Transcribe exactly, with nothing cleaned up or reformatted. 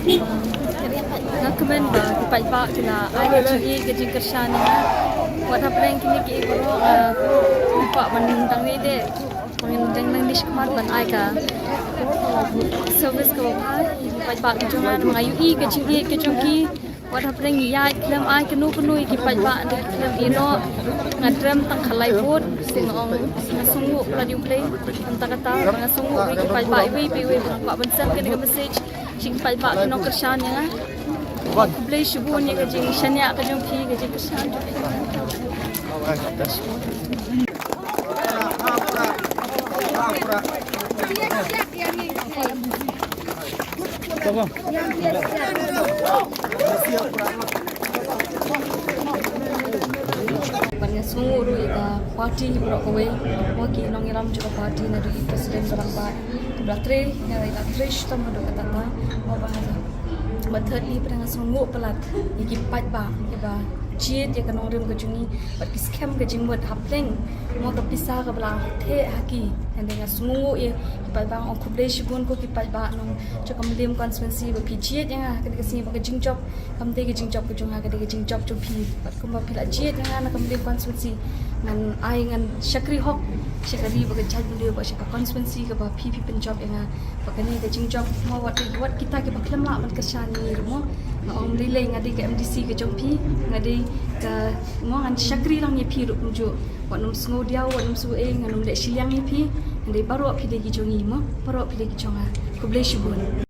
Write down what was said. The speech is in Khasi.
Nga kmen ba ki paidbah ki la ai ka jingïeit ka jingkyrshan ïa nga. Wat hapdeng kine kiei baroh, nga kwah ban dang ïadei ban dang dang dishkmat ban ai ka service kaba bha ïa ki paidbah ki jong nga. Nga ïohi ka jingïeit ka jong ki. Wat hapdeng ïaid khlem ai kano kano ïa ki paidbah, khlem ïehnoh. Nga drem tang khalai vote, te nga ong nga sngewnguh palat ïa U Blei. Mynta kata nga sngewnguh ïa ki paidbah iwei pa iwei ba kwah ban send kane ka message sha ki paidbah ki nongkyrshan ïa nga. Khublei shibun ïa ka jingshaniah ka jong phi, ka jingkyrshan jong phi. Bad nga sngewnguh ruh ïa ka party baroh kawei, mo ki nongïalam jong ka party naduh ki president ba rangbah. Ba la trei, nga la trei shitom haduh katta katta, mo ba ha. Bad thied hi pat nga sngewnguh palat ïa ki paidbah kiba jied ïa ka nongrim ka jong ngi bad ki skhem ka jingmut hapdeng mo ka pisa kaba la theh ha ki. Hynrei nga sngewnguh ïa ki paidbah, nga ong khublei shibun ko ki paidbah nong jong ka Mylliem constituency ba phi jied ïa nga ha kane ka sngi ba ka jingjop kam dei ka jingjop ka jong nga, ka dei ka jingjop jong phi. Bad kumba phi la jied ïa nga na ka Mylliem constituency, ngan ai, ngan shakri hok sha ka ri bad ka jaitbynriew bad sha ka constituency kaba phi phi pynjop ïa nga. Ba kane ka jingjop mo wat, wat kita kiba khlem lah ban kyrshan ïa ngi ruh mo. Nga ong lei lei nga dei ka M D C ka jong phi, nga dei ka, mo ngan shakri lang ïa phi ruh kumjuh. Wat nym sngewdiaw, wat nym sngewei, ngan nym leh shiliang ïa phi. Hynrei baroh phi dei ki jong ngi mo, baroh phi dei ki jong nga. Khublei shibun.